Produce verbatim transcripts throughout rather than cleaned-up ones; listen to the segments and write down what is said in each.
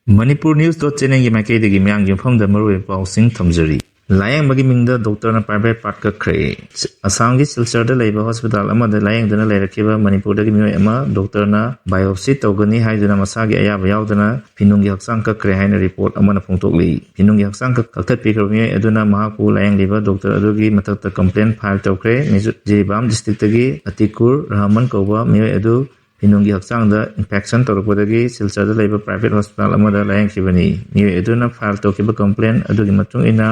Manipur News dot channelꯒꯤ ꯃꯥꯏꯀꯩꯗꯒꯤ ꯃꯤꯌꯥꯝꯒꯤ ꯃꯐꯝꯗ ꯃꯔꯨꯑꯣꯏꯕ ꯄꯥꯎꯁꯤꯡ ꯊꯝꯖꯔꯤ꯫ ꯂꯥꯌꯦꯡꯕꯒꯤ ꯃꯤꯡꯗ ꯗꯣꯛꯇꯔꯅ private part ꯀꯛꯈ꯭ꯔꯦ꯫ ꯑꯁꯥꯝꯒꯤ ꯁꯤꯜꯆꯔꯗ ꯂꯩꯕ ꯍꯣꯁꯄꯤꯇꯥꯜ ꯑꯃꯗ ꯂꯥꯌꯦꯡꯗꯨꯅ ꯂꯩꯔꯛꯈꯤꯕ ꯃꯅꯤꯄꯨꯔꯗꯒꯤ ꯃꯤꯑꯣꯏ ꯑꯃ ꯗꯣꯛꯇꯔꯅ biopsy ꯇꯧꯒꯅꯤ ꯍꯥꯏꯗꯨꯅ ꯃꯁꯥꯒꯤ ꯑꯌꯥꯕ ꯌꯥꯎꯗꯅ ꯐꯤꯅꯨꯡꯒꯤ ꯍꯛꯆꯥꯡ ꯀꯛꯈ꯭ꯔꯦ ꯍꯥꯏꯅ ꯔꯤꯄꯣꯔꯠ ꯑꯃꯅ ꯐꯣꯡꯗꯣꯛꯂꯤ꯫ ꯐꯤꯅꯨꯡꯒꯤ ꯍꯛꯆꯥꯡ ꯀꯛ-, ꯀꯛꯊꯠꯄꯤꯈ꯭ꯔꯕ ꯃꯤꯑꯣꯏ ꯑꯗꯨꯅ ꯃꯍꯥꯛꯄꯨ ꯂꯥꯌꯦꯡꯂꯤꯕ ꯗꯣꯛꯇꯔ ꯑꯗꯨꯒꯤ ꯃꯊꯛꯇ complaint file ꯇꯧꯈ꯭ꯔꯦ꯫ ꯃꯤꯖꯨ-, ꯖꯤꯔꯤꯕꯥꯝ ꯗꯤꯁꯇ꯭ꯔꯤꯛꯇꯒꯤ ꯑꯇꯤꯀꯨꯔ ꯔꯍꯃꯟ ꯀꯧꯕ ꯃꯤꯑꯣꯏ ꯑꯗꯨ ꯐꯤꯅꯨꯡꯒꯤ ꯍꯛꯆꯥꯡꯗ infection ꯇꯧꯔꯛꯄꯗꯒꯤ ꯁꯤꯜꯆꯔꯗ ꯂꯩꯕ private ꯍꯣꯁꯄꯤꯇꯥꯜ ꯑꯃꯗ ꯂꯥꯌꯦꯡꯈꯤꯕꯅꯤ꯫ ꯃꯤꯑꯣꯏ ꯑꯗꯨꯅ file ꯇꯧꯈꯤꯕ complaint ꯑꯗꯨꯒꯤ ꯃꯇꯨꯡ ꯏꯟꯅ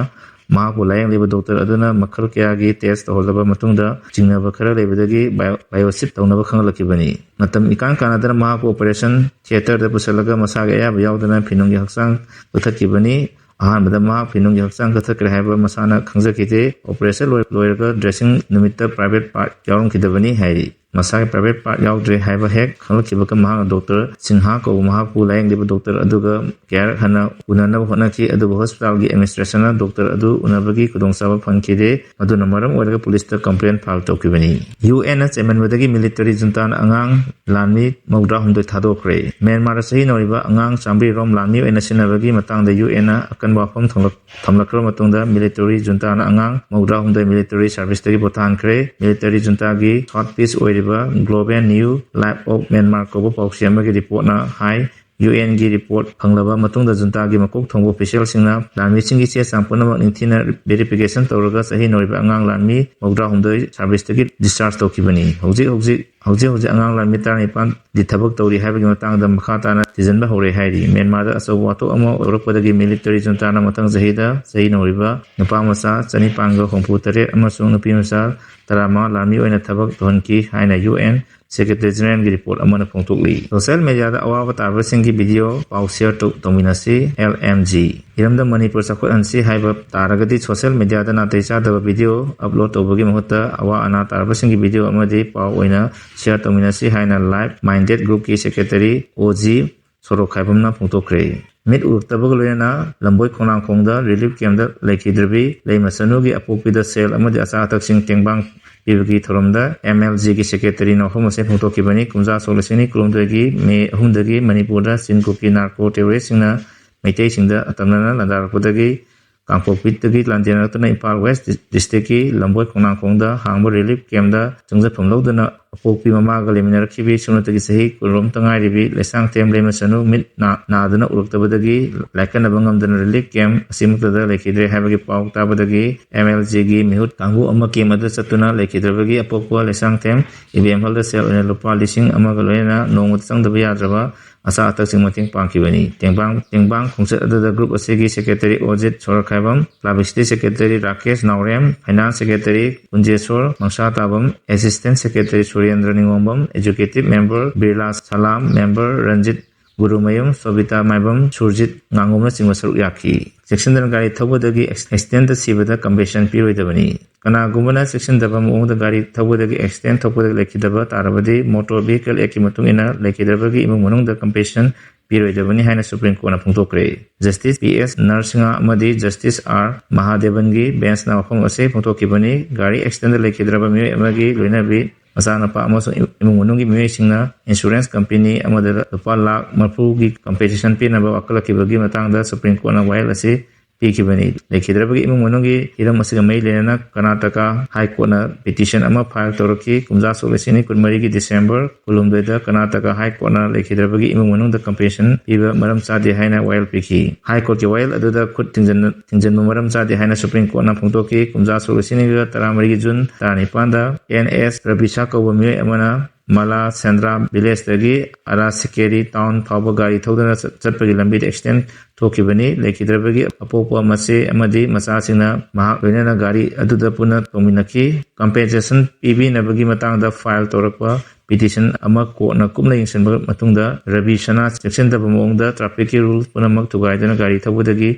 ꯃꯍꯥꯛꯄꯨ ꯂꯥꯌꯦꯡꯂꯤꯕ ꯗꯣꯛꯇꯔ ꯑꯗꯨꯅ ꯃꯈꯜ ꯀꯌꯥꯒꯤ test ꯇꯧꯍꯜꯂꯕ ꯃꯇꯨꯡꯗ ꯆꯤꯡꯅꯕ ꯈꯔ ꯂꯩꯕꯗꯒꯤ bio-, biopsy ꯇꯧꯅꯕ ꯈꯪꯍꯜꯂꯛꯈꯤꯕꯅꯤ꯫ ꯃꯇꯝ ꯏꯀꯥꯟ ꯀꯥꯟꯅꯗꯅ ꯃꯍꯥꯛꯄꯨ operation theatreꯗ ꯄꯨꯁꯤꯜꯂꯒ ꯃꯁꯥꯒꯤ ꯑꯌꯥꯕ ꯌꯥꯎꯗꯅ ꯐꯤꯅꯨꯡꯒꯤ ꯍꯛꯆꯥꯡ ꯀꯛꯊꯠꯈꯤꯕꯅꯤ꯫ ꯑꯍꯥꯟꯕꯗ ꯃꯍꯥꯛ ꯐꯤꯅꯨꯡꯒꯤ ꯍꯛꯆꯥꯡ ꯀꯛꯊꯠꯈ꯭ꯔꯦ ꯍꯥꯏꯕ ꯃꯁꯥꯅ ꯈꯪꯖꯈꯤꯗꯦ꯫ Operation ꯂꯣꯏ-, ꯂꯣꯏꯔꯒ dressing ꯅꯨꯃꯤꯠꯇ private part ꯌꯥꯎꯔꯝꯈꯤꯗꯕꯅꯤ ꯍꯥꯏꯔꯤ꯫ ꯃꯁꯥꯒꯤ private part ꯌꯥꯎꯗ꯭ꯔꯦ ꯍꯥꯏꯕ ꯍꯦꯛ ꯈꯪꯂꯛꯈꯤꯕꯒ ꯃꯍꯥꯛꯅ ꯗꯣꯛꯇꯔ ꯁꯤꯡꯍꯥ ꯀꯧꯕ ꯃꯍꯥꯛꯄꯨ ꯂꯥꯌꯦꯡꯂꯤꯕ ꯗꯣꯛꯇꯔ ꯑꯗꯨꯒ ꯀꯌꯥꯔꯛ ꯍꯟꯅ ꯎꯅꯅꯕ ꯍꯣꯠꯅꯈꯤ, ꯑꯗꯨꯕꯨ ꯍꯣꯁꯄꯤꯇꯥꯜꯒꯤ administrationꯅ ꯗꯣꯛꯇꯔ ꯑꯗꯨ ꯎꯅꯕꯒꯤ ꯈꯨꯗꯣꯡꯆꯥꯕ ꯐꯪꯈꯤꯗꯦ꯫ ꯃꯗꯨꯅ ꯃꯔꯝ ꯑꯣꯏꯔꯒ ꯄꯨꯂꯤꯁꯇ complaint file ꯇꯧꯈꯤꯕꯅꯤ꯫ UNꯅ ꯆꯌꯥꯔꯃꯦꯟꯕꯗꯒꯤ military juntaꯅ ꯑꯉꯥꯡ ꯂꯥꯟꯃꯤ ꯃꯧꯗ꯭ꯔꯥ ꯍꯨꯝꯗꯣꯏ ꯊꯥꯗꯣꯛꯈ꯭ꯔꯦ꯫ ꯃ꯭ꯌꯥꯟꯃꯥꯔꯗ ꯆꯍꯤ ꯅꯧꯔꯤꯕ ꯑꯉꯥꯡ ꯆꯥꯃꯔꯤ ꯔꯣꯝ ꯂꯥꯟꯃꯤ ꯑꯣꯏꯅ ꯁꯤꯖꯤꯟꯅꯕꯒꯤ ꯃꯇꯥꯡꯗ UNꯅ ꯑꯀꯟꯕ ꯋꯥꯐꯝ ꯊꯝꯂꯛ-, ꯊꯝꯂꯛꯈ꯭ꯔꯕ ꯃꯇꯨꯡꯗ military juntaꯅ ꯑꯉꯥꯡ ꯃꯧꯗ꯭ꯔꯥ ꯍꯨꯝꯗꯣꯏ military serviceꯇꯒꯤ ꯄꯣꯊꯥꯍꯟꯈ꯭ꯔꯦ꯫ Military juntaꯒꯤ thought piece ꯑꯣꯏꯔꯤꯕ Global New Life of Myanmar ꯀꯧꯕ ꯄꯥꯎꯆꯦ ꯑꯃꯒꯤ ꯔꯤꯄꯣꯔꯠꯅ ꯍꯥꯏ, UNꯒꯤ ꯔꯤꯄꯣꯔꯠ ꯐꯪꯂꯕ ꯃꯇꯨꯡꯗ juntaꯒꯤ ꯃꯀꯣꯛ ꯊꯣꯡꯕ officialꯁꯤꯡꯅ ꯂꯥꯟꯃꯤꯁꯤꯡꯒꯤ ꯆꯦ ꯆꯥꯡ ꯄꯨꯝꯅꯃꯛ ꯅꯤꯡꯊꯤꯅ verification ꯇꯧꯔꯒ ꯆꯍꯤ ꯅꯧꯔꯤꯕ ꯑꯉꯥꯡ ꯂꯥꯟꯃꯤ ꯃꯧꯗ꯭ꯔꯥ ꯍꯨꯝꯗꯣꯏ serviceꯇꯒꯤ discharge ꯇꯧꯈꯤꯕꯅꯤ꯫ ꯍꯧꯖꯤꯛ ꯍꯧꯖꯤꯛ, ꯍꯧꯖꯤꯛ ꯍꯧꯖꯤꯛ ꯑꯉꯥꯡ ꯂꯥꯟꯃꯤ ꯇꯔꯥꯅꯤꯄꯥꯟꯗꯤ ꯊꯕꯛ ꯇꯧꯔꯤ ꯍꯥꯏꯕꯒꯤ ꯃꯇꯥꯡꯗ ꯃꯈꯥ ꯇꯥꯅ ꯊꯤꯖꯤꯟꯕ ꯍꯧꯔꯦ ꯍꯥꯏꯔꯤ꯫ ꯃ꯭ꯌꯥꯟꯃꯥꯔꯗ ꯑꯆꯧꯕ ꯋꯥꯊꯣꯛ ꯑꯃ ꯊꯣꯛꯂꯛꯄꯗꯒꯤ military juntaꯅ ꯃꯊꯪ ꯆꯍꯤꯗ ꯆꯍꯤ ꯅꯧꯔꯤꯕ ꯅꯨꯄꯥ ꯃꯆꯥ ꯆꯅꯤꯄꯥꯟꯒ ꯍꯨꯝꯐꯨ ꯇꯔꯦꯠ ꯑꯃꯁꯨꯡ ꯅꯨꯄꯤ ꯃꯆꯥ ꯇꯔꯥꯃꯉꯥ ꯂꯥꯟꯃꯤ ꯑꯣꯏꯅ ꯊꯕꯛ ꯇꯧꯍꯟꯈꯤ ꯍꯥꯏꯅ UN Secretary Generalꯒꯤ ꯔꯤꯄꯣꯔꯠ ꯑꯃꯅ ꯐꯣꯡꯗꯣꯛꯂꯤ꯫ Social mediaꯗ ꯑꯋꯥꯕ ꯇꯥꯔꯕꯁꯤꯡꯒꯤ video ꯄꯥꯎ share ꯇꯧ-, ꯇꯧꯃꯤꯟꯅꯁꯤ, LMG꯫ ꯏꯔꯝꯗꯝ ꯃꯅꯤꯄꯨꯔ ꯆꯥꯎꯈꯠꯍꯟꯁꯤ ꯍꯥꯏꯕ ꯇꯥꯔꯒꯗꯤ social mediaꯗ ꯅꯥꯇꯩ ꯆꯥꯗꯕ video upload ꯇꯧꯕꯒꯤ ꯃꯍꯨꯠꯇ ꯑꯋꯥ ꯑꯅꯥ ꯇꯥꯔꯕꯁꯤꯡꯒꯤ video ꯑꯃꯗꯤ ꯄꯥꯎ ꯑꯣꯏꯅ share ꯇꯧꯃꯤꯟꯅꯁꯤ ꯍꯥꯏꯅ Like Minded Groupꯀꯤ Secretary OG ꯁꯣꯔꯣꯛ ꯈꯥꯏꯕꯝꯅ ꯐꯣꯡꯗꯣꯛꯈ꯭ꯔꯦ꯫ ꯃꯤꯠ ꯎꯔꯛꯇꯕꯒ ꯂꯣꯏꯅꯅ ꯂꯝꯕꯣꯏ ꯈꯣꯡꯅꯥꯡꯈꯣꯡꯗ relief campꯗ ꯂꯩꯈꯤꯗ꯭ꯔꯕꯤ ꯂꯩꯃ ꯆꯅꯨꯒꯤ ꯑꯄꯣꯛꯄꯤꯗ ꯁꯦꯜ ꯑꯃꯗꯤ ꯑꯆꯥ ꯑꯊꯛꯁꯤꯡ ꯇꯦꯡꯕꯥꯡ ꯄꯤꯕꯒꯤ ꯊꯧꯔꯝꯗ ꯑꯦꯝ ꯑꯦꯜ ꯖꯤꯒꯤ ꯁꯦꯀ꯭ꯔꯦꯇꯔꯤꯅ ꯋꯥꯐꯝ ꯑꯁꯦ ꯐꯣꯡꯗꯣꯛꯈꯤꯕꯅꯤ꯫ ꯀꯨꯝꯖꯥ ꯁꯣꯛ ꯂꯤꯁꯤꯡ ꯑꯅꯤ ꯀꯨꯟꯍꯨꯝꯗꯣꯏꯒꯤ ꯃꯦ ꯑꯍꯨꯝꯗꯒꯤ ꯃꯅꯤꯄꯨꯔꯗ ꯆꯤꯟ ꯀꯨꯀꯤ ꯅꯥꯔꯀꯣ ꯇꯦꯔꯣꯔꯤꯁꯁꯤꯡꯅ ꯃꯩꯇꯩꯁꯤꯡꯗ ꯑꯇꯝꯅꯅ ꯂꯥꯟꯗꯥꯔꯛꯄꯗꯒꯤ ꯀꯥꯡꯄꯣꯛꯄꯤꯗꯒꯤ ꯂꯥꯟꯗꯦꯡꯅꯔꯛꯇꯨꯅ ꯏꯝꯐꯥꯜ ꯋꯦꯁ ꯗꯤꯁꯇ꯭ꯔꯤꯛꯀꯤ ꯂꯝꯕꯣꯏ ꯈꯣꯡꯅꯥꯡꯈꯣꯡꯗ ꯍꯥꯡꯕ ꯔꯤꯂꯤꯐ ꯀꯦꯝꯞꯇ ꯆꯪꯖꯐꯝ ꯂꯧꯗꯨꯅ ꯑꯄꯣꯛꯄꯤ ꯃꯃꯥꯒ ꯂꯩꯃꯤꯟꯅꯔꯛꯈꯤꯕꯤ ꯁꯨꯞꯅꯇꯒꯤ ꯆꯍꯤ ꯀꯨꯟꯔꯣꯝꯇ ꯉꯥꯏꯔꯤꯕꯤ ꯂꯩꯁꯥꯡꯊꯦꯝ ꯂꯦꯝꯃꯆꯅꯨ ꯃꯤꯠ ꯅꯥ-, ꯅꯥꯗꯨꯅ ꯎꯔꯛꯇꯕꯗꯒꯤ ꯂꯥꯏꯀꯠꯅꯕ ꯉꯝꯗꯅ ꯔꯤꯂꯤꯐ ꯀꯦꯝꯞ ꯑꯁꯤꯃꯛꯇꯗ ꯂꯩꯈꯤꯗ꯭ꯔꯦ ꯍꯥꯏꯕꯒꯤ ꯄꯥꯎ ꯇꯥꯕꯗꯒꯤ ꯑꯦꯝ ꯑꯦꯜ ꯖꯤꯒꯤ ꯃꯤꯍꯨꯠ ꯀꯥꯡꯕꯨ ꯑꯃ ꯀꯦꯝꯞ ꯑꯗꯨꯗ ꯆꯠꯇꯨꯅ ꯂꯩꯈꯤꯗ꯭ꯔꯕꯒꯤ ꯑꯄꯣꯛꯄ ꯂꯩꯁꯥꯡꯊꯦꯝ ꯏꯕꯦꯝꯍꯜꯗ ꯁꯦꯜ ꯑꯣꯏꯅ ꯂꯨꯄꯥ ꯂꯤꯁꯤꯡ ꯑꯃꯒ ꯂꯣꯏꯅꯅ ꯅꯣꯡꯃꯗ ꯆꯪꯗꯕ ꯌꯥꯗ꯭ꯔꯕ ꯑꯆꯥ ꯑꯊꯛꯁꯤꯡ ꯃꯇꯦꯡ ꯄꯥꯡꯈꯤꯕꯅꯤ꯫ ꯇꯦꯡꯕꯥꯡ, ꯇꯦꯡꯕꯥꯡ ꯈꯣꯡꯆꯠ ꯑꯗꯨꯗ ꯒ꯭ꯔꯨꯞ ꯑꯁꯤꯒꯤ secretary Ojit Sorokhaibam, publicity secretary Rakesh Naorem, finance secretary Kunjeshor Mangsatabam, assistant secretary Surendra Ningombam, executive member Birla Salam, member Ranjit Gurumayum, Sobita Maibam, Surjit ꯉꯥꯉꯣꯝꯅꯆꯤꯡꯕ ꯁꯔꯨꯛ ꯌꯥꯈꯤ꯫ ꯆꯦꯛꯁꯤꯟꯗꯅ ꯒꯥꯔꯤ ꯊꯧꯕꯗꯒꯤ ꯑꯦꯛꯁ-, ꯑꯦꯛꯁꯤꯗꯦꯟꯠꯇ ꯁꯤꯕꯗ ꯀꯝꯄꯦꯟꯁꯦꯁꯟ ꯄꯤꯔꯣꯏꯗꯕꯅꯤ꯫ ꯀꯅꯥꯒꯨꯝꯕꯅ ꯆꯦꯛꯁꯤꯟꯗꯕ ꯃꯑꯣꯡꯗ ꯒꯥꯔꯤ ꯊꯧꯕꯗꯒꯤ ꯑꯦꯛꯁꯤꯗꯦꯟꯠ ꯊꯣꯛꯄꯗ ꯂꯩꯈꯤꯗꯕ ꯇꯥꯔꯕꯗꯤ ꯃꯣꯇꯣꯔ ꯚꯤꯍꯤꯀꯜ ꯑꯦꯛꯀꯤ ꯃꯇꯨꯡ ꯏꯟꯅ ꯂꯩꯈꯤꯗ꯭ꯔꯕꯒꯤ ꯏꯃꯨꯡ ꯃꯅꯨꯡꯗ ꯀꯝꯄꯦꯟꯁꯦꯁꯟ ꯄꯤꯔꯣꯏꯗꯕꯅꯤ ꯍꯥꯏꯅ supreme ꯀꯣꯔꯠꯅ ꯐꯣꯡꯗꯣꯛꯈ꯭ꯔꯦ꯫ Justice P S Narasimha ꯑꯃꯗꯤ ꯖꯁꯇꯤꯁ ꯑꯥꯔ ꯃꯍꯥꯗꯦꯕꯟꯒꯤ ꯕꯦꯟꯁꯅ ꯋꯥꯐꯝ ꯑꯁꯤ ꯐꯣꯡꯗꯣꯛꯈꯤꯕꯅꯤ꯫ ꯒꯥꯔꯤ ꯑꯦꯛꯁꯤꯗꯦꯟꯠꯇ ꯂꯩꯈꯤꯗ꯭ꯔꯕ ꯃꯤꯑꯣꯏ ꯑꯃꯒꯤ ꯂꯣꯏꯅꯕꯤ, ꯃꯆꯥꯅꯨꯄꯥ ꯑꯃꯁꯨꯡ ꯏꯃꯨꯡ ꯃꯅꯨꯡꯒꯤ ꯃꯤꯑꯣꯏꯁꯤꯡꯅ ꯏꯟꯁꯨꯔꯦꯟꯁ ꯀꯝꯄꯦꯅꯤ ꯑꯃꯗ ꯂꯨꯄꯥ ꯂꯥꯈ ꯃꯔꯤꯐꯨꯒꯤ ꯀꯝꯄꯦꯟꯁꯦꯁꯟ ꯄꯤꯅꯕ ꯋꯥꯀꯠꯂꯛꯈꯤꯕꯒꯤ ꯃꯇꯥꯡꯗ ꯁꯨꯄ꯭ꯔꯤꯝ ꯀꯣꯔꯠꯅ ꯋꯥꯌꯦꯜ ꯑꯁꯤ ꯄꯤꯈꯤꯕꯅꯤ꯫ ꯂꯩꯈꯤꯗ꯭ꯔꯕꯒꯤ ꯏꯃꯨꯡ ꯃꯅꯨꯡꯒꯤ ꯍꯤꯔꯝ ꯑꯁꯤꯒ ꯃꯔꯤ ꯂꯩꯅꯅ ꯀꯔꯅꯥꯇꯀꯥ ꯍꯥꯏ ꯀꯣꯔꯠꯅ ꯄꯤꯇꯤꯁꯟ ꯑꯃ ꯐꯥꯏꯜ ꯇꯧꯔꯛꯈꯤ꯫ ꯀꯨꯝꯖꯥ ꯁꯣꯛ ꯂꯤꯁꯤꯡ ꯑꯅꯤ ꯀꯨꯟꯃꯔꯤꯒꯤ ꯗꯤꯁꯦꯝꯕꯔ ꯀꯨꯟꯍꯨꯝꯗꯣꯏꯗ ꯀꯔꯅꯥꯇꯀꯥ ꯍꯥꯏ ꯀꯣꯔꯠꯅ ꯂꯩꯈꯤꯗ꯭ꯔꯕꯒꯤ ꯏꯃꯨꯡ ꯃꯅꯨꯡꯗ ꯀꯝꯄꯦꯟꯁꯦꯁꯟ ꯄꯤꯕ ꯃꯔꯝ ꯆꯥꯗꯦ ꯍꯥꯏꯅ ꯋꯥꯌꯦꯜ ꯄꯤꯈꯤ꯫ ꯍꯥꯏ ꯀꯣꯔꯠꯀꯤ ꯋꯥꯌꯦꯜ ꯑꯗꯨꯗ ꯈꯨꯠ ꯊꯤꯡꯖꯤꯟ-, ꯊꯤꯡꯖꯤꯟꯕ ꯃꯔꯝ ꯆꯥꯗꯦ ꯍꯥꯏꯅ ꯁꯨꯄ꯭ꯔꯤꯝ ꯀꯣꯔꯠꯅ ꯐꯣꯡꯗꯣꯛꯈꯤ꯫ ꯀꯨꯝꯖꯥ ꯁꯣꯛ ꯂꯤꯁꯤꯡ ꯑꯅꯤꯒ ꯇꯔꯥꯃꯔꯤꯒꯤ ꯖꯨꯟ ꯇꯔꯥꯅꯤꯄꯥꯟꯗ ꯑꯦꯟ ꯑꯦꯁ ꯔꯕꯤꯁꯥ ꯀꯧꯕ ꯃꯤꯑꯣꯏ ꯑꯃꯅ ꯃꯂꯥ ꯁꯦꯟꯗ꯭ꯔꯥ ꯚꯤꯂꯦꯖꯇꯒꯤ ꯑꯔꯥ ꯁꯤꯀꯦꯔꯤ ꯇꯥꯎꯟ ꯐꯥꯎꯕ ꯒꯥꯔꯤ ꯊꯧꯗꯨꯅ ꯆꯠ-, ꯆꯠꯄꯒꯤ ꯂꯝꯕꯤꯗ ꯑꯦꯛꯁꯤꯗꯦꯟꯠ ꯊꯣꯛꯈꯤꯕꯅꯤ꯫ ꯂꯩꯈꯤꯗ꯭ꯔꯕꯒꯤ ꯑꯄꯣꯛꯄ ꯃꯆꯦ ꯑꯃꯗꯤ ꯃꯆꯥꯁꯤꯡꯅ ꯃꯍꯥꯛ ꯂꯣꯏꯅꯅ ꯒꯥꯔꯤ ꯑꯗꯨꯗ ꯄꯨꯟꯅ ꯇꯣꯡꯃꯤꯟꯅꯈꯤ꯫ ꯀꯝꯄꯦꯟꯁꯦꯁꯟ ꯄꯤꯕꯤꯅꯕꯒꯤ ꯃꯇꯥꯡꯗ ꯐꯥꯏꯜ ꯇꯧꯔꯛꯄ ꯄꯤꯇꯤꯁꯟ ꯑꯃ ꯀꯣꯔꯠꯅ ꯀꯨꯞꯅ ꯌꯦꯡꯁꯤꯟꯕ ꯃꯇꯨꯡꯗ ꯔꯕꯤꯁꯅꯥ ꯆꯦꯛꯁꯤꯟꯗꯕ ꯃꯑꯣꯡꯗ ꯇ꯭ꯔꯥꯐꯤꯛꯀꯤ ꯔꯨꯜ ꯄꯨꯝꯅꯃꯛ ꯊꯨꯒꯥꯏꯗꯨꯅ ꯒꯥꯔꯤ ꯊꯧꯕꯗꯒꯤ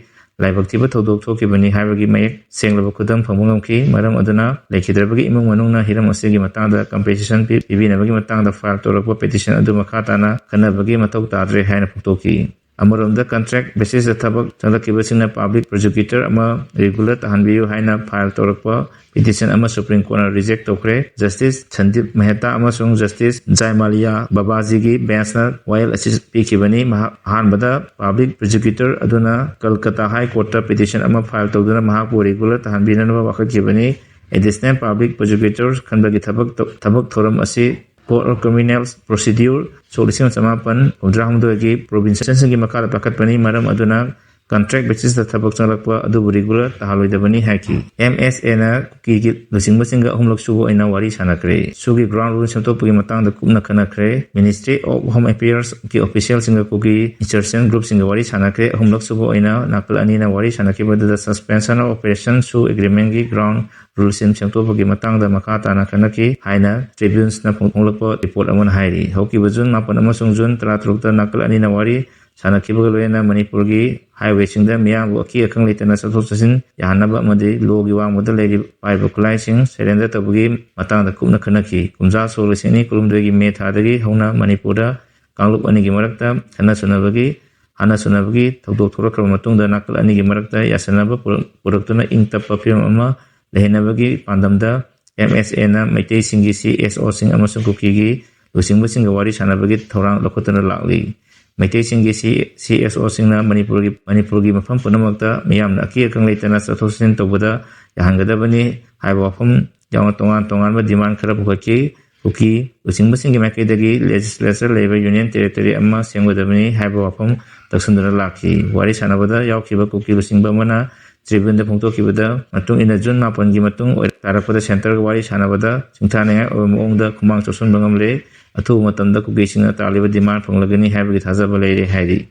ꯂꯥꯏꯕꯛ ꯊꯤꯕ ꯊꯧꯗꯣꯛ ꯊꯣꯛꯈꯤꯕꯅꯤ ꯍꯥꯏꯕꯒꯤ ꯃꯌꯦꯛ ꯁꯦꯡꯂꯕ ꯈꯨꯗꯝ ꯐꯪꯕ ꯉꯝꯈꯤ꯫ ꯃꯔꯝ ꯑꯗꯨꯅ ꯂꯩꯈꯤꯗ꯭ꯔꯕꯒꯤ ꯏꯃꯨꯡ ꯃꯅꯨꯡꯅ ꯍꯤꯔꯝ ꯑꯁꯤꯒꯤ ꯃꯇꯥꯡꯗ ꯀꯝꯄꯦꯟꯁꯦꯁꯟ ꯄꯤ-, ꯄꯤꯕꯤꯅꯕꯒꯤ ꯃꯇꯥꯡꯗ ꯐꯥꯏꯜ ꯇꯧꯔꯛꯄ ꯄꯦꯇꯤꯁꯟ ꯑꯗꯨ ꯃꯈꯥ ꯇꯥꯅ ꯈꯟꯅꯕꯒꯤ ꯃꯊꯧ ꯇꯥꯗ꯭ꯔꯦ ꯍꯥꯏꯅ ꯐꯣꯡꯗꯣꯛꯈꯤ꯫ ꯑꯃꯔꯣꯝꯗ, contract basis ꯇ ꯊꯕꯛ ꯆꯪꯂꯛꯈꯤꯕꯁꯤꯡꯅ public prosecutor ꯑꯃ regular ꯇꯥꯍꯟꯕꯤꯌꯨ ꯍꯥꯏꯅ file ꯇꯧꯔꯛꯄ petition ꯑꯃ Supreme Court ꯅ reject ꯇꯧꯈ꯭ꯔꯦ꯫ Justice ꯁꯟꯗꯤꯞ ꯃꯦꯍꯇꯥ ꯑꯃꯁꯨꯡ Justice ꯖꯥꯏꯃꯥꯂꯤꯌꯥ ꯕꯥꯕꯥꯖꯤꯒꯤ bench ꯅ ꯋꯥꯌꯦꯜ ꯑꯁꯤ ꯄꯤꯈꯤꯕꯅꯤ꯫ ꯃꯍꯥꯛ ꯑꯍꯥꯟꯕꯗ public prosecutor ꯑꯗꯨꯅ Kolkata High Court ꯇ petition ꯑꯃ file ꯇꯧꯗꯨꯅ ꯃꯍꯥꯛꯄꯨ regular ꯇꯥꯍꯟꯕꯤꯅꯅꯕ ꯋꯥꯀꯠꯈꯤꯕꯅꯤ꯫ Additional public prosecutor ꯈꯟꯕꯒꯤ ꯊꯕꯛ ꯇꯧ-, ꯊꯕꯛ ꯊꯧꯔꯝ ꯑꯁꯤ Code of Criminal Procedure ꯁꯣꯛ ꯂꯤꯁꯤꯡ ꯑꯃ ꯆꯃꯥꯄꯟ ꯍꯨꯝꯐꯨꯇꯔꯥ ꯍꯨꯝꯗꯣꯏꯒꯤ provision ꯁꯤꯡꯒꯤ ꯃꯈꯥꯗ ꯄꯥꯏꯈꯠꯄꯅꯤ꯫ ꯃꯔꯝ ꯑꯗꯨꯅ contract basis ꯇ ꯊꯕꯛ ꯆꯪꯂꯛꯄ ꯑꯗꯨꯕꯨ regular ꯇꯥꯍꯜꯂꯣꯏꯗꯕꯅꯤ ꯍꯥꯏꯈꯤ꯫ M S A ꯅ ꯀꯨꯀꯤꯒꯤ ꯂꯨꯆꯤꯡꯕꯁꯤꯡꯒ ꯑꯍꯨꯝꯂꯛ ꯁꯨꯕ ꯑꯣꯏꯅ ꯋꯥꯔꯤ ꯁꯥꯟꯅꯈ꯭ꯔꯦ꯫ ꯁꯨꯒꯤ ground rule ꯁꯦꯝꯗꯣꯛꯄꯒꯤ ꯃꯇꯥꯡꯗ ꯀꯨꯞꯅ ꯈꯟꯅꯈ꯭ꯔꯦ꯫ Ministry of Home Affairs ꯀꯤ official ꯁꯤꯡꯒ ꯀꯨꯀꯤ insurgent group ꯁꯤꯡꯒ ꯋꯥꯔꯤ ꯁꯥꯟꯅꯈ꯭ꯔꯦ꯫ ꯑꯍꯨꯝꯂꯛ ꯁꯨꯕ ꯑꯣꯏꯅ ꯅꯥꯀꯜ ꯑꯅꯤꯅ ꯋꯥꯔꯤ ꯁꯥꯟꯅꯈꯤꯕꯗꯨꯗ suspension of operation ꯁꯨ agreement ꯀꯤ ground rule ꯁꯤꯡ ꯁꯦꯝꯗꯣꯛꯄꯒꯤ ꯃꯇꯥꯡꯗ ꯃꯈꯥ ꯇꯥꯅ ꯈꯟꯅꯈꯤ ꯍꯥꯏꯅ Tribune ꯅ ꯐꯣꯡꯂꯛꯄ report ꯑꯃꯅ ꯍꯥꯏꯔꯤ꯫ ꯍꯧꯈꯤꯕ June ꯃꯥꯄꯟ ꯑꯃꯁꯨꯡ June ꯇꯔꯥꯇꯔꯨꯛꯇ ꯅꯥꯀꯜ ꯑꯅꯤꯅ ꯋꯥꯔꯤ ꯁꯥꯟꯅꯈꯤꯕꯒ ꯂꯣꯏꯅꯅ ꯃꯅꯤꯄꯨꯔꯒꯤ highway ꯁꯤꯡꯗ ꯃꯤꯌꯥꯝꯕꯨ ꯑꯀꯤ ꯑꯈꯪ ꯂꯩꯇꯅ ꯆꯠꯊꯣꯛ ꯆꯠꯁꯤꯟ ꯌꯥꯍꯟꯅꯕ ꯑꯃꯗꯤ law ꯒꯤ ꯋꯥꯡꯃꯗ ꯂꯩꯔꯤꯕ ꯄꯥꯏꯕ ꯈꯨꯠꯂꯥꯏꯁꯤꯡ surrender ꯇꯧꯕꯒꯤ ꯃꯇꯥꯡꯗ ꯀꯨꯞꯅ ꯈꯟꯅꯈꯤ꯫ ꯀꯨꯝꯖꯥ ꯁꯣꯛ ꯂꯤꯁꯤꯡ ꯑꯅꯤ ꯀꯨꯟꯍꯨꯝꯗꯣꯏꯒꯤ May ꯊꯥꯗꯒꯤ ꯍꯧꯅ ꯃꯅꯤꯄꯨꯔꯗ ꯀꯥꯡꯂꯨꯞ ꯑꯅꯤꯒꯤ ꯃꯔꯛꯇ ꯈꯠꯅ ꯆꯩꯅꯕꯒꯤ, ꯍꯥꯟꯅ ꯆꯩꯅꯕꯒꯤ ꯊꯧꯗꯣꯛ ꯊꯣꯛꯂꯛꯈ꯭ꯔꯕ ꯃꯇꯨꯡꯗ ꯅꯥꯀꯜ ꯑꯅꯤꯒꯤ ꯃꯔꯛꯇ ꯌꯥꯁꯤꯟꯅꯕ ꯄꯨꯔꯛ-, ꯄꯨꯔꯛꯇꯨꯅ ꯏꯪ ꯇꯞꯄ ꯐꯤꯕꯝ ꯑꯃ ꯂꯩꯍꯟꯅꯕꯒꯤ ꯄꯥꯟꯗꯝꯗ M S A ꯅ ꯃꯩꯇꯩꯁꯤꯡꯒꯤ C S O ꯁꯤꯡ ꯑꯃꯁꯨꯡ ꯀꯨꯀꯤꯒꯤ ꯂꯨꯆꯤꯡꯕꯁꯤꯡꯒ ꯋꯥꯔꯤ ꯁꯥꯟꯅꯕꯒꯤ ꯊꯧꯔꯥꯡ ꯂꯧꯈꯠꯇꯨꯅ ꯂꯥꯛꯂꯤ꯫ ꯃꯩꯇꯩꯁꯤꯡꯒꯤ C-, C S O ꯁꯤꯡꯅ ꯃꯅꯤꯄꯨꯔꯒꯤ, ꯃꯅꯤꯄꯨꯔꯒꯤ ꯃꯐꯝ ꯄꯨꯝꯅꯃꯛꯇ ꯃꯤꯌꯥꯝꯅ ꯑꯀꯤ ꯑꯈꯪ ꯂꯩꯇꯅ ꯆꯠꯊꯣꯛ ꯆꯠꯁꯤꯟ ꯇꯧꯕꯗ ꯌꯥꯍꯟꯒꯗꯕꯅꯤ ꯍꯥꯏꯕ ꯋꯥꯐꯝ ꯌꯥꯎꯅ ꯇꯣꯉꯥꯟ ꯇꯣꯉꯥꯟꯕ demand ꯈꯔ ꯄꯨꯈꯠꯈꯤ꯫ ꯀꯨꯀꯤ ꯂꯨꯆꯤꯡꯕꯁꯤꯡꯒꯤ ꯃꯥꯏꯀꯩꯗꯒꯤ legislature ꯂꯩꯕ union territory ꯑꯃ ꯁꯦꯝꯒꯗꯕꯅꯤ ꯍꯥꯏꯕ ꯋꯥꯐꯝ ꯇꯛꯁꯤꯟꯗꯨꯅ ꯂꯥꯛꯈꯤ꯫ ꯋꯥꯔꯤ ꯁꯥꯟꯅꯕꯗ ꯌꯥꯎꯈꯤꯕ ꯀꯨꯀꯤ ꯂꯨꯆꯤꯡꯕ ꯑꯃꯅ Tribune ꯗ ꯐꯣꯡꯗꯣꯛꯈꯤꯕꯗ ꯃꯇꯨꯡ ꯏꯟꯅ, June ꯃꯥꯄꯟꯒꯤ ꯃꯇꯨꯡ ꯑꯣꯏꯔ-, ꯇꯥꯔꯛꯄꯗ centre ꯒ ꯋꯥꯔꯤ ꯁꯥꯟꯅꯕꯗ ꯁꯤꯡꯊꯥꯅꯤꯡꯉꯥꯏ ꯑꯣꯏꯕ ꯃꯑꯣꯡꯗ ꯈꯨꯃꯥꯡ ꯆꯥꯎꯁꯤꯟꯕ ꯉꯝꯂꯦ꯫ ꯑꯊꯨꯕ ꯃꯇꯝꯗ ꯀꯨꯀꯤꯁꯤꯡꯅ ꯇꯥꯜꯂꯤꯕ demand ꯐꯪꯂꯒꯅꯤ ꯍꯥꯏꯕꯒꯤ ꯊꯥꯖꯕ ꯂꯩꯔꯦ ꯍꯥꯏꯔꯤ꯫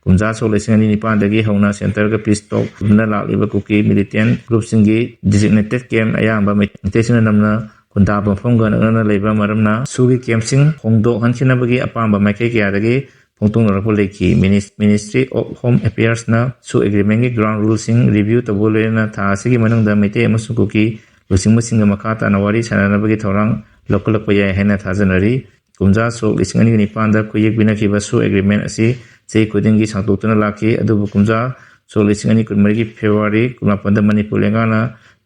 ꯀꯨꯝꯖꯥ ꯁꯣꯛ ꯂꯤꯁꯤꯡ ꯑꯅꯤ ꯅꯤꯄꯥꯟꯗꯒꯤ ꯍꯧꯅ centre ꯒ peace talk ꯇꯧꯗꯨꯅ ꯂꯥꯛꯂꯤꯕ ꯀꯨꯀꯤ militant group ꯁꯤꯡꯒꯤ designated camp ꯑꯌꯥꯝꯕ ꯃꯩꯇꯩꯁꯤꯡꯅ ꯅꯝꯅ ꯈꯨꯟꯗꯥꯕ ꯃꯐꯝꯒ ꯅꯛꯅꯅ ꯂꯩꯕ ꯃꯔꯝꯅ ꯁꯨꯒꯤ camp ꯁꯤꯡ ꯍꯣꯡꯗꯣꯛꯍꯟꯈꯤꯅꯕꯒꯤ ꯑꯄꯥꯝꯕ ꯃꯥꯏꯀꯩ ꯀꯌꯥꯗꯒꯤ ꯐꯣꯡꯗꯣꯛꯅꯔꯛꯄ ꯂꯩꯈꯤ꯫ Minis-, Ministry of Home Affairs ꯅ ꯁꯨ agreement ꯒꯤ ground rule ꯁꯤꯡ review ꯇꯧꯕ ꯂꯣꯏꯅꯅ ꯊꯥ ꯑꯁꯤꯒꯤ ꯃꯅꯨꯡꯗ ꯃꯩꯇꯩ ꯑꯃꯁꯨꯡ ꯀꯨꯀꯤ ꯂꯨꯆꯤꯡꯕꯁꯤꯡꯒ ꯃꯈꯥ ꯇꯥꯅ ꯋꯥꯔꯤ ꯁꯥꯟꯅꯅꯕꯒꯤ ꯊꯧꯔꯥꯡ ꯂꯧꯈꯠꯂꯛꯄ ꯌꯥꯏ ꯍꯥꯏꯅ ꯊꯥꯖꯅꯔꯤ꯫ ꯀꯨꯝꯖꯥ ꯁꯣꯛ ꯂꯤꯁꯤꯡ ꯑꯅꯤꯒ ꯅꯤꯄꯥꯟꯗ ꯈꯨꯌꯦꯛ ꯄꯤꯅꯈꯤꯕ ꯁꯨ agreement ꯑꯁꯤ ꯆꯍꯤ ꯈꯨꯗꯤꯡꯒꯤ ꯁꯥꯡꯗꯣꯛꯇꯨꯅ ꯂꯥꯛꯈꯤ꯫ ꯑꯗꯨꯕꯨ ꯀꯨꯝꯖꯥ ꯁꯣꯛ ꯂꯤꯁꯤꯡ ꯑꯅꯤ ꯀꯨꯟꯃꯔꯤꯒꯤ ꯐꯦꯕ꯭ꯔꯨꯋꯥꯔꯤ ꯀꯨꯟꯃꯥꯄꯟꯗ ꯃꯅꯤꯄꯨꯔ ꯂꯩꯉꯥꯛꯅ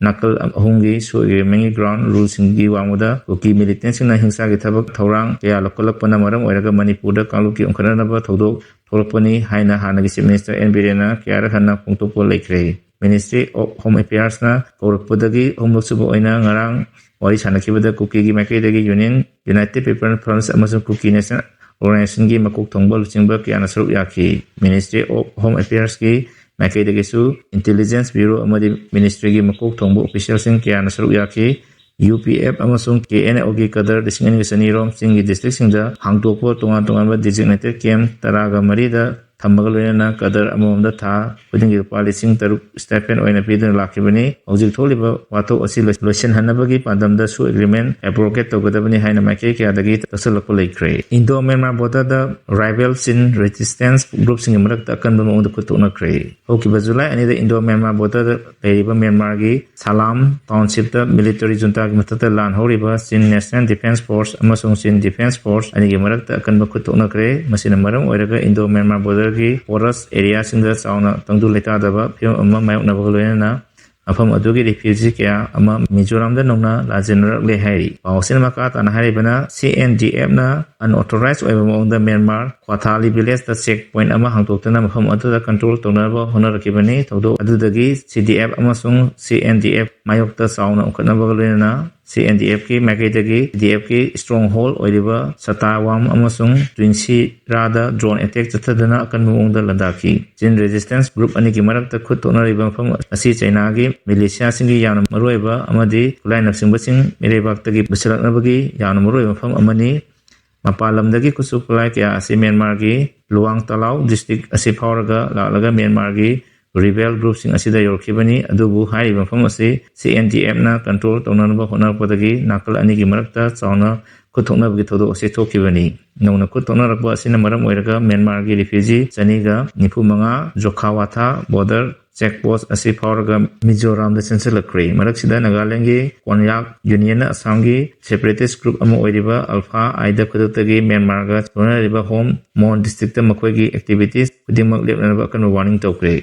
ꯅꯥꯀꯜ ꯑꯍꯨꯝꯒꯤ ꯁꯣꯛ ꯑꯦꯒ꯭ꯔꯤꯃꯦꯟꯒꯤ ꯒ꯭ꯔꯥꯎꯟ ꯔꯨꯜꯁꯤꯡꯒꯤ ꯋꯥꯡꯃꯗ ꯀꯨꯀꯤ ꯃꯤꯂꯤꯇꯦꯟꯁꯤꯡꯅ ꯍꯤꯡꯁꯥꯒꯤ ꯊꯕꯛ ꯊꯧꯔꯥꯡ ꯀꯌꯥ ꯂꯧꯈꯠꯂꯛꯄꯅ ꯃꯔꯝ ꯑꯣꯏꯔꯒ ꯃꯅꯤꯄꯨꯔꯗ ꯀꯥꯡꯂꯨꯞꯀꯤ ꯑꯣꯟꯈꯠꯅꯅꯕ ꯊꯧꯗꯣꯛ ꯊꯣꯛꯂꯛꯄꯅꯤ ꯍꯥꯏꯅ ꯍꯥꯟꯅꯒꯤ ꯆꯤꯐ ꯃꯤꯅꯤꯁꯇꯔ ꯑꯦꯟ ꯕꯤꯔꯦꯟꯅ ꯀꯌꯥꯔꯛ ꯍꯟꯅ ꯐꯣꯡꯗꯣꯛꯄ ꯂꯩꯈ꯭ꯔꯦ꯫ Ministry of Home Affairsꯅ ꯀꯧꯔꯛꯄꯗꯒꯤ ꯑꯍꯨꯝꯂꯛ ꯁꯨꯕ ꯑꯣꯏꯅ ꯉꯔꯥꯡ ꯋꯥꯔꯤ ꯁꯥꯟꯅꯈꯤꯕꯗ ꯀꯨꯀꯤꯒꯤ ꯃꯥꯏꯀꯩꯗꯒꯤ ꯌꯨꯅꯤꯌꯟ, ꯌꯨꯅꯥꯏꯇꯦꯗ ꯄꯤꯄꯜ ꯐ꯭ꯔꯟꯠ ꯑꯃꯁꯨꯡ ꯀꯨꯀꯤ ꯅꯦꯁꯅꯦꯜ ꯑꯣꯔꯒꯅꯥꯏꯖꯦꯁꯟꯒꯤ ꯃꯀꯣꯛ ꯊꯣꯡꯕ ꯂꯨꯆꯤꯡꯕ ꯀꯌꯥꯅ ꯁꯔꯨꯛ ꯌꯥꯈꯤ꯫ Ministry of Home Affairsꯀꯤ ꯃꯥꯏꯀꯩꯗꯒꯤꯁꯨ ꯏꯟꯇꯦꯂꯤꯖꯦꯟꯁ ꯕ꯭ꯌꯨꯔꯣ ꯑꯃꯗꯤ ꯃꯤꯅꯤꯁꯇ꯭ꯔꯤꯒꯤ ꯃꯀꯣꯛ ꯊꯣꯡꯕ ꯑꯣꯐꯤꯁꯤꯌꯦꯜꯁꯤꯡ ꯀꯌꯥꯅ ꯁꯔꯨꯛ ꯌꯥꯈꯤ꯫ ꯌꯨ ꯄꯤ ꯑꯦꯐ ꯑꯃꯁꯨꯡ ꯀꯦ ꯑꯦꯟ ꯑꯣꯒꯤ ꯀꯗꯔ ꯂꯤꯁꯤꯡ ꯑꯅꯤꯒ ꯆꯅꯤ ꯔꯣꯝ ꯆꯤꯡꯒꯤ ꯗꯤꯁꯇ꯭ꯔꯤꯛꯁꯤꯡꯗ ꯍꯥꯡꯗꯣꯛꯄ ꯇꯣꯉꯥꯟ ꯇꯣꯉꯥꯟꯕ ꯗꯤꯖꯤꯒꯅꯦꯇꯦꯗ ꯀꯦꯝꯞ ꯇꯔꯥꯒ ꯃꯔꯤꯗ ꯊꯝꯕꯒ ꯂꯣꯏꯅꯅ ꯀꯗꯔ ꯑꯃꯃꯝꯗ ꯊꯥ ꯈꯨꯗꯤꯡꯒꯤ ꯂꯨꯄꯥ ꯂꯤꯁꯤꯡ ꯇꯔꯨꯛ ꯁ꯭ꯇꯥꯏꯄꯦꯟ ꯑꯣꯏꯅ ꯄꯤꯗꯨꯅ ꯂꯥꯛꯈꯤꯕꯅꯤ꯫ ꯍꯧꯖꯤꯛ ꯊꯣꯛꯂꯤꯕ ꯋꯥꯊꯣꯛ ꯑꯁꯤ ꯂꯣꯏ-, ꯂꯣꯏꯁꯤꯟꯍꯟꯅꯕꯒꯤ ꯄꯥꯟꯗꯝꯗ ꯁꯣꯛ ꯑꯦꯒ꯭ꯔꯤꯃꯦꯟ ꯑꯦꯕ꯭ꯔꯣꯒꯦꯠ ꯇꯧꯒꯗꯕꯅꯤ ꯍꯥꯏꯅ ꯃꯥꯏꯀꯩ ꯀꯌꯥꯗꯒꯤ ꯇꯛꯁꯜꯂꯛꯄ ꯂꯩꯈ꯭ꯔꯦ꯫ ꯏꯟꯗꯣ ꯃ꯭ꯌꯥꯟꯃꯥꯔ ꯕꯣꯔꯗꯔꯗ ꯔꯥꯏꯕꯦꯜ ꯆꯤꯟ ꯔꯦꯁꯤꯁꯇꯦꯟꯁ ꯒ꯭ꯔꯨꯞꯁꯤꯡꯒꯤ ꯃꯔꯛꯇ ꯑꯀꯟꯕ ꯃꯑꯣꯡꯗ ꯈꯨꯠ ꯊꯣꯛꯅꯈ꯭ꯔꯦ꯫ ꯍꯧꯈꯤꯕ ꯖꯨꯂꯥꯏ ꯑꯅꯤꯗ ꯏꯟꯗꯣ ꯃ꯭ꯌꯥꯟꯃꯥꯔ ꯕꯣꯔꯗꯔꯗ ꯂꯩꯔꯤꯕ ꯃ꯭ꯌꯥꯟꯃꯥꯔꯒꯤ ꯁꯥꯂꯥꯝ ꯇꯥꯎꯟꯁꯤꯞꯇ ꯃꯤꯂꯤꯇꯔꯤ ꯖꯨꯟꯇꯥꯒꯤ ꯃꯊꯛꯇ ꯂꯥꯟ ꯍꯧꯔꯤꯕ ꯆꯤꯟ ꯅꯦꯁꯅꯦꯜ ꯗꯤꯐꯦꯟꯁ ꯐꯣꯔꯁ ꯑꯃꯁꯨꯡ ꯆꯤꯟ ꯗꯤꯐꯦꯟꯁ ꯐꯣꯔꯁ ꯑꯅꯤꯒꯤ ꯃꯔꯛꯇ ꯑꯀꯟꯕ ꯈꯨꯠ ꯊꯣꯛꯅꯈ꯭ꯔꯦ꯫ ꯃꯁꯤꯅ ꯃꯔꯝ ꯑꯣꯏꯔꯒ ꯏꯟꯗꯣ ꯃ꯭ꯌꯥꯟꯃꯥꯔ ꯕꯣꯔꯗꯔꯒꯤ ꯐꯣꯔꯦꯁ꯭ꯠ ꯑꯦꯔꯤꯌꯥꯁꯤꯡꯗ ꯆꯥꯎꯅ ꯇꯪꯗꯨ ꯂꯩꯇꯥꯗꯕ ꯐꯤꯕꯝ ꯑꯃ ꯃꯥꯌꯣꯛꯅꯕꯒ ꯂꯣꯏꯅꯅ ꯃꯐꯝ ꯑꯗꯨꯒꯤ ꯔꯤꯐ꯭ꯌꯨꯖꯤ ꯀꯌꯥ ꯑꯃ ꯃꯤꯖꯣꯔꯥꯝꯗ ꯅꯧꯅ ꯂꯥꯟꯖꯦꯟꯅꯔꯛꯂꯦ ꯍꯥꯏꯔꯤ꯫ ꯄꯥꯎ ꯑꯁꯤꯅ ꯃꯈꯥ ꯇꯥꯅ ꯍꯥꯏꯔꯤꯕꯅ, ꯁꯤ ꯑꯦꯟ ꯗꯤ ꯑꯦꯐꯅ ꯑꯟꯑꯣꯊꯣꯔꯥꯏꯖ ꯑꯣꯏꯕ ꯃꯑꯣꯡꯗ ꯃ꯭ꯌꯥꯟꯃꯥꯔ ꯈ꯭ꯋꯥꯊꯥꯂꯤ ꯚꯤꯂꯦꯖꯇ ꯆꯦꯛ ꯄꯣꯏꯟꯠ ꯑꯃ ꯍꯥꯡꯗꯣꯛꯇꯨꯅ ꯃꯐꯝ ꯑꯗꯨꯗ ꯀꯟꯇ꯭ꯔꯣꯜ ꯇꯧꯅꯅꯕ ꯍꯣꯠꯅꯔꯛꯈꯤꯕꯅꯤ꯫ ꯊꯧꯗꯣꯛ ꯑꯗꯨꯗꯒꯤ ꯁꯤ ꯗꯤ ꯑꯦꯐ ꯑꯃꯁꯨꯡ ꯁꯤ ꯑꯦꯟ ꯗꯤ ꯑꯦꯐ ꯃꯥꯌꯣꯛꯇ ꯆꯥꯎꯅ ꯎꯪꯈꯠꯅꯕꯒ ꯂꯣꯏꯅꯅ ꯁꯤ ꯑꯦꯟ ꯗꯤ ꯑꯦꯐꯀꯤ ꯃꯥꯏꯀꯩꯗꯒꯤ ꯁꯤ ꯗꯤ ꯑꯦꯐꯀꯤ ꯁ꯭ꯇꯔꯣꯡ ꯍꯣꯜ ꯑꯣꯏꯔꯤꯕ ꯁꯇꯥꯋꯥꯝ ꯑꯃꯁꯨꯡ ꯇ꯭ꯋꯤꯟꯁꯤꯔꯥꯗ ꯗ꯭ꯔꯣꯟ ꯑꯦꯇꯦꯛ ꯆꯠꯊꯗꯨꯅ ꯑꯀꯟꯕ ꯃꯑꯣꯡꯗ ꯂꯥꯟꯗꯥꯈꯤ꯫ ꯆꯤꯟ ꯔꯦꯖꯤꯁꯇꯦꯟꯁ ꯒ꯭ꯔꯨꯞ ꯑꯅꯤꯒꯤ ꯃꯔꯛꯇ ꯈꯨꯠ ꯊꯣꯛꯅꯔꯤꯕ ꯃꯐꯝ ꯑꯁꯤ ꯆꯩꯅꯥꯒꯤ ꯃꯤꯂꯤꯁꯤꯌꯥꯁꯤꯡꯒꯤ ꯌꯥꯝꯅ ꯃꯔꯨꯑꯣꯏꯕ ꯑꯃꯗꯤ ꯈꯨꯠꯂꯥꯏꯅꯆꯤꯡꯕꯁꯤꯡ ꯃꯤꯔꯩꯕꯥꯛꯇꯒꯤ ꯄꯨꯁꯤꯜꯂꯛꯅꯕꯒꯤ ꯌꯥꯝꯅ ꯃꯔꯨꯑꯣꯏꯕ ꯃꯐꯝ ꯑꯃꯅꯤ꯫ ꯃꯄꯥꯟ ꯂꯝꯗꯒꯤ ꯈꯨꯠꯁꯨ ꯈꯨꯠꯂꯥꯏ ꯀꯌꯥ ꯑꯁꯤ ꯃ꯭ꯌꯥꯟꯃꯥꯔꯒꯤ ꯂꯨꯋꯥꯡ ꯇꯂꯥꯎ ꯗꯤꯁꯇ꯭ꯔꯤꯛ ꯑꯁꯤ ꯐꯥꯎꯔꯒ ꯂꯥꯛꯂꯒ ꯃ꯭ꯌꯥꯟꯃꯥꯔꯒꯤ rebel groupꯁꯤꯡ ꯑꯁꯤꯗ ꯌꯧꯔꯛꯈꯤꯕꯅꯤ꯫ ꯑꯗꯨꯕꯨ ꯍꯥꯏꯔꯤꯕ ꯃꯐꯝ ꯑꯁꯤ C N D Fꯅ control ꯇꯧꯅꯅꯕ ꯍꯣꯠꯅꯔꯛꯄꯗꯒꯤ ꯅꯥꯀꯜ ꯑꯅꯤꯒꯤ ꯃꯔꯛꯇ ꯆꯥꯎꯅ ꯈꯨꯠ ꯊꯣꯛꯅꯕꯒꯤ ꯊꯧꯗꯣꯛ ꯑꯁꯤ ꯊꯣꯛꯈꯤꯕꯅꯤ꯫ ꯅꯧꯅ ꯈꯨꯠ ꯊꯣꯛꯅꯔꯛꯄ ꯑꯁꯤꯅ ꯃꯔꯝ ꯑꯣꯏꯔꯒ ꯃ꯭ꯌꯥꯟꯃꯥꯔꯒꯤ refugee ꯆꯅꯤꯒ ꯅꯤꯐꯨ ꯃꯉꯥ ꯖꯣꯈꯥꯋꯥꯊꯥ border check post ꯑꯁꯤ ꯐꯥꯎꯔꯒ ꯃꯤꯖꯣꯔꯥꯝꯗ ꯆꯦꯟꯁꯤꯜꯂꯛꯈ꯭ꯔꯦ꯫ ꯃꯔꯛꯁꯤꯗ ꯅꯥꯒꯥꯂꯦꯟꯒꯤ ꯀꯣꯟꯌꯥꯛ ꯌꯨꯅꯤꯌꯟꯅ ꯑꯁꯥꯝꯒꯤ separatist group ꯑꯃ ꯑꯣꯏꯔꯤꯕ ꯑꯜꯐꯥ ꯑꯥꯏꯗ ꯈꯨꯗꯛꯇꯒꯤ ꯃ꯭ꯌꯥꯟꯃꯥꯔꯒ ꯂꯣꯏꯅꯔꯤꯕ ꯍꯣꯝ ꯃꯣꯟ districtꯇ ꯃꯈꯣꯏꯒꯤ activities ꯈꯨꯗꯤꯡꯃꯛ ꯂꯦꯞꯅꯅꯕ ꯑꯀꯟꯕ warning ꯇꯧꯈ꯭ꯔꯦ꯫